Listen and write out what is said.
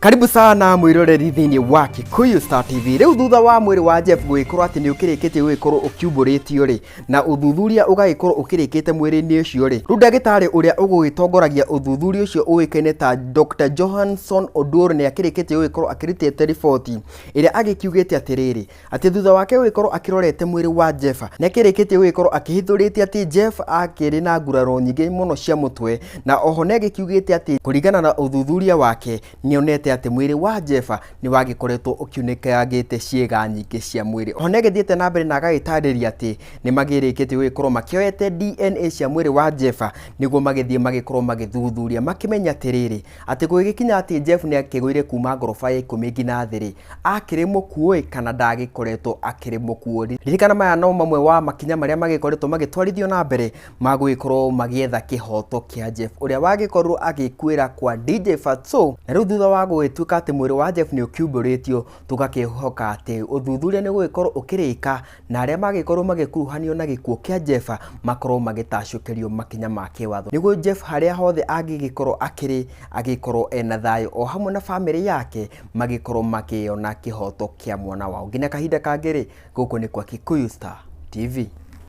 Karibu sana mwiroreri thĩinĩ wa Kikuyu Star TV. Rĩu thutha wa mwĩrĩ wa Jeff gũgĩkorwo atĩ nĩ ũkĩrĩkĩtie gũgĩkorwo ũkiumbũrĩtio rĩ, na ũthuthuria ũgagĩkorwo ũkĩrĩkĩte mwĩrĩ-inĩ ũcio rĩ, rĩu ndagĩtarĩ ũrĩa ũgũgĩtongoragia ũthuthuria ũcio ũĩkaine ta Dr. Johnson Oduor nĩ akĩrĩkĩtie gũgĩkorwo akĩrutĩte riboti ĩrĩa agĩkiugĩte atĩrĩrĩ, atĩ thutha wake gũgĩkorwo akĩrorete mwĩrĩ wa Jeff nĩ akĩrĩkĩtie gũgĩkorwo akĩhithũrĩtie atĩ Jeff akĩrĩ na nguraro nyingĩ mũno cia mũtwe, na oho nĩ agĩkiugĩte atĩ kũringana na ũthuthuria wake nĩonete atĩ mwĩrĩ wa Jeff nĩ wagĩkoretwo ũkiunĩkangĩte ciĩga nyingĩ cia mwĩrĩ. Oho nĩ agĩthiĩte na mbere na agagĩtarĩria atĩ nĩ magĩrĩkĩtie gũgĩkorwo makĩoete DNA cia mwĩrĩ wa Jeff nĩguo magĩthiĩ magĩkorwo magĩthuthuria makĩmenya atĩrĩrĩ, atĩ gũgĩgĩkinya atĩ Jeff nĩ akĩgũire kuma ngoroba ya ikũmi nginya thĩ rĩ, akĩrĩ mũkuũ ĩ kana ndagĩkoretwo akĩrĩ mũkuũ. Ririkana maya no mamwe wa makinya marĩa magĩkoretwo magĩtwarithio na mbere ma gũgĩkorwo magĩetha kĩhoto kĩa Jeff ũrĩa wagĩkorirwo agĩkuĩra kwa DJ Fatxo. Na rĩu thutha wa gũgĩtuĩka atĩ mwĩrĩ wa Jeff nĩ ũkiumbũrĩtio, tũgakĩhoka atĩ ũthuthuria nĩ ũgũgĩkorwo ũkĩrĩka na arĩa magĩkorwo magĩkuruhanio na gĩkuũ kĩa Jeff makorwo magĩtacũkĩrio makinya ma kĩwatho nĩguo Jeff harĩa hothe angĩgĩkorwo akĩrĩ agĩkorwo ena thayũ o hamwe na bamĩrĩ yake magĩkorwo makĩona kĩhoto kĩa mwana wao. Nginya kahinda kangĩ rĩ, gũkũ nĩ kwa Kikuyu Star TV.